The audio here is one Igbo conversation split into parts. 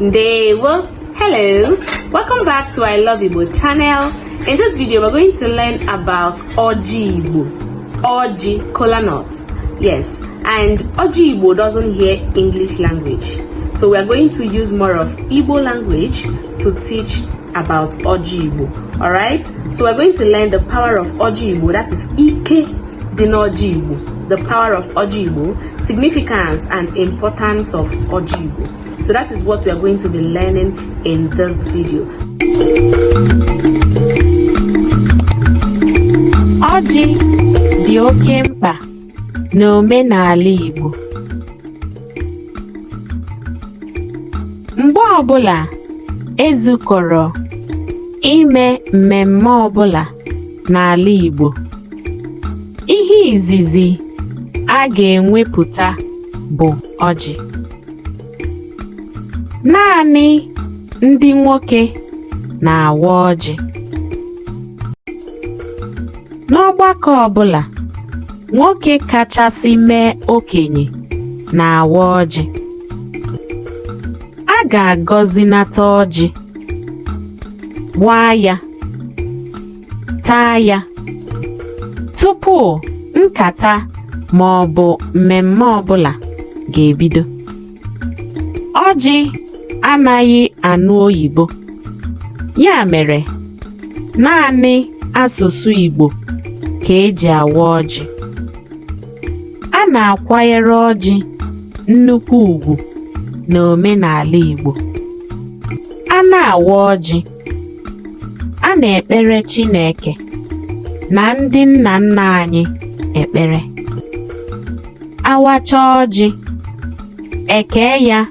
Ndewo. Hello. Welcome back to I Love Igbo channel. In this video, we're going to learn about Oji Igbo. Oji kola nut. Yes, and Oji Igbo doesn't hear English language. So we are going to use more of Igbo language to teach about Oji Igbo. Alright? So we're going to learn the power of Oji Igbo, that is Ike dị n'Ọjị Igbo, the power of Ọjị Igbo, significance and importance of Ọjị Igbo. So that is what we are going to be learning in this video. Ọjị dị oke mkpa n'omenala Igbo. Mgbe ọbụla e zukọrọ ime mmemme ọbụla n'ala Igbo, ihe izizi a ga-enwepụta bụ ọjị. Naanị ndị nwoke na-awa ọjị. N'ọgbakọ ọbụla, nwoke kachasị mee okenye na-awa ọjị. A ga-agọzinata ọjị, waa ya, taa ya tupu nkata ma ọ bụ mmemme ọbụla ga-ebido. Ọjị anaghị anụ oyibo, ya mere naanị asụsụ Igbo ka e ji awa ọjị. A na-akwanyere ọjị nnukwu ugwu n'omenala Igbo. A na-awa ọjị, a na-ekpere Chineke na ndị nna nna anyị ekpere. A wachaa ọjị, e kee ya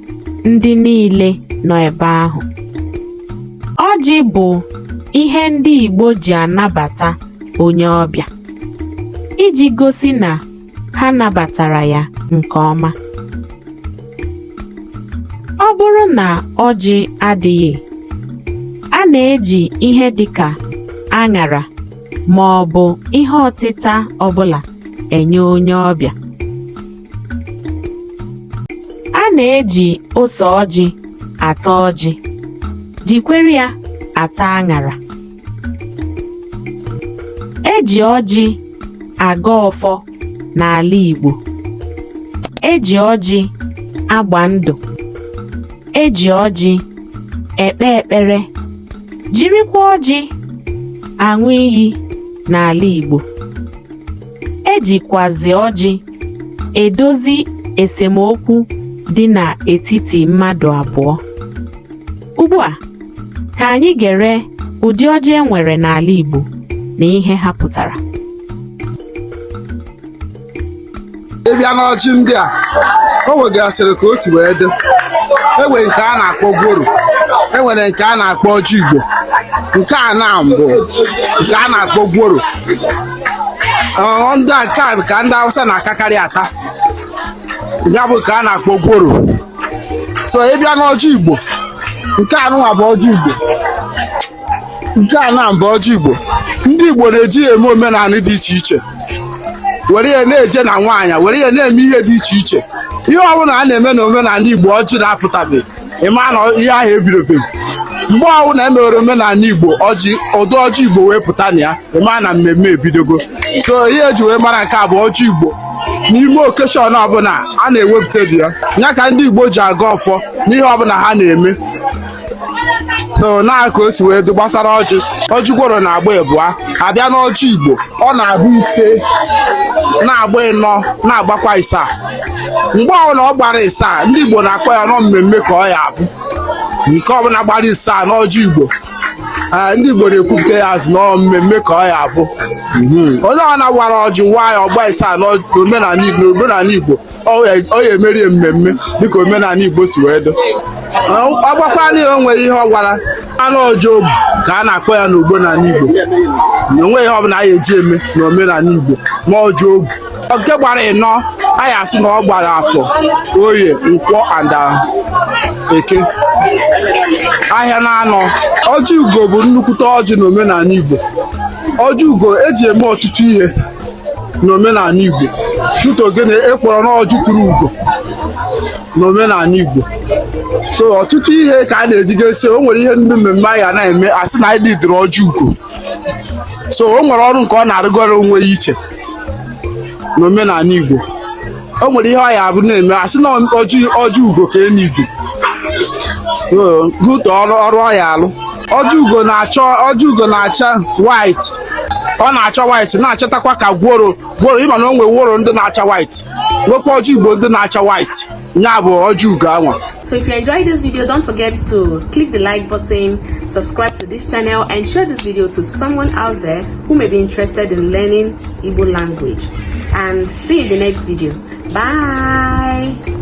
ndị niile nọ ebe ahụ. Ọjị bụ ihe ndị Igbo ji anabata onye ọbịa, iji gosi na ha nabatara ya nke ọma. Ọ bụrụ na ọjị adịghị, a na-eji ihe dịka aṅara ma ọ bụ ihe ọtịta ọbụla enye onye ọbịa. A na-eji ose ọjị ata ọjị, jikwere ya ata aṅara. E ji ọjị agọ ọfọ n'ala Igbo. E ji ọjị agba ndụ. E ji ọjị ekpe ekpere, jirikwa ọjị aṅụ iyi n'ala Igbo. E jikwazị ọjị edozi esemokwu dị n'etiti mmadụ abụọ. Ugbu a, ka anyị gere ụdị ọjị e nwere n'ala Igbo na ihe ha pụtara. Ị bịa n'ọjị ndị a, o nwegasịrị ka o si wee dị. E nwere nke a na-akpọ gworo, e nwere nke a na-akpọ ọjị Igbo. Nke a na mbụ nke a na-akpọ gworo. Ndị a nke a ka ndị Hausa na-akakarị ata, ya bụ nke a na-akpọ gworo. So ị bịa n'ọjị Igbo, nke a nụnwa bụ ọjị Igbo, nke a na mbụ ọjị Igbo. Ndị Igbo na-eji ya eme omenala dị iche iche, were ya na-eje na nwaanyị, were ya na-eme ihe dị iche iche. Ihe ọbụla a na-eme na omenala Igbo ọjị na-apụtabeghị, ị ma na ihe ahụ ebidobeghị. Mgbe ọbụla e mewere omenala Igbo ọjị, ụdị ọjị Igbo wee pụta na ya, ị ma na mmemme ebidogo. So ihe eji wee mara nke a bụ ọjị Igbo. N'ime occasion ọbụla a na-ewepụta dị ya, ya ka ndị Igbo ji agọ ọfọ n'ihe ọbụla ha na-eme. So na ka o si wee dị gbasara ọjị, ọjị gworo na-agba ịbụa. Abịa n'ọjị Igbo, ọ na-agba ise, na-agba ịnọ, na-agbakwa isaa. Mgbe ọbụla ọ gbara isaa, ndị Igbo na-akpọ ya nọ mmemme ka ọ ya abụ. Nke ọbụla gbara isaa n'ọjị Igbo, ndị Igbo na-ekwupụta ya azụ nọ mmemme ka ọ ya abụ. Onye ọbụla wara ọjị waa ya ọ gbaa isaa n'omenala Igbo, n'omenala Igbo ọ ya emeri mmemme dịka omenala Igbo si wee dị. Ọ gbakwana ya, o nwere ihe ọ gwara anụ ọjị obu ka a na-akpọ ya n'omenala Igbo, na onwe ihe ọbụla a ga-eji eme n'omenala Igbo ma ọjị obu. Nke gbara ịnọ, a ya asị na ọ gbara afọ, oye, nkwọ and eke, ahịa na anọ. Ọjị ugo bụ nnukwute ọjị n'omenala Igbo. Ọjị ugo eji eme ọtụtụ ihe n'omenala Igbo. Tutu ogene ekpọrọ n'ọjị tụrụ ugo n'omenala Igbo. So ọtụtụ ihe ka a na-ejigasị. O nwere ihe ndị mmemme anyị ga na-eme, asị na anyị nidiri ọjị ugo. So o nwere ọrụ nke ọ na-arụgoro onwe ya iche n'omenala Igbo. O nwere ihe ọ ya abụ na-eme, asị na ọjị ugo ka enigwe n'ụtọ ọrụ ọ ya alụ. Ọjị ugo na-acha white. Ọ na-acha white, na-achatakwa ka gworo gworo. Ịma na o nwere woro ndị na-acha white, nwekwa ọjị Igbo ndị na-acha white. Ya bụ ọjị ugo anwa. So if you enjoyed this video, don't forget to click the like button, subscribe to this channel, and share this video to someone out there who may be interested in learning Igbo language. And see you in the next video. Bye.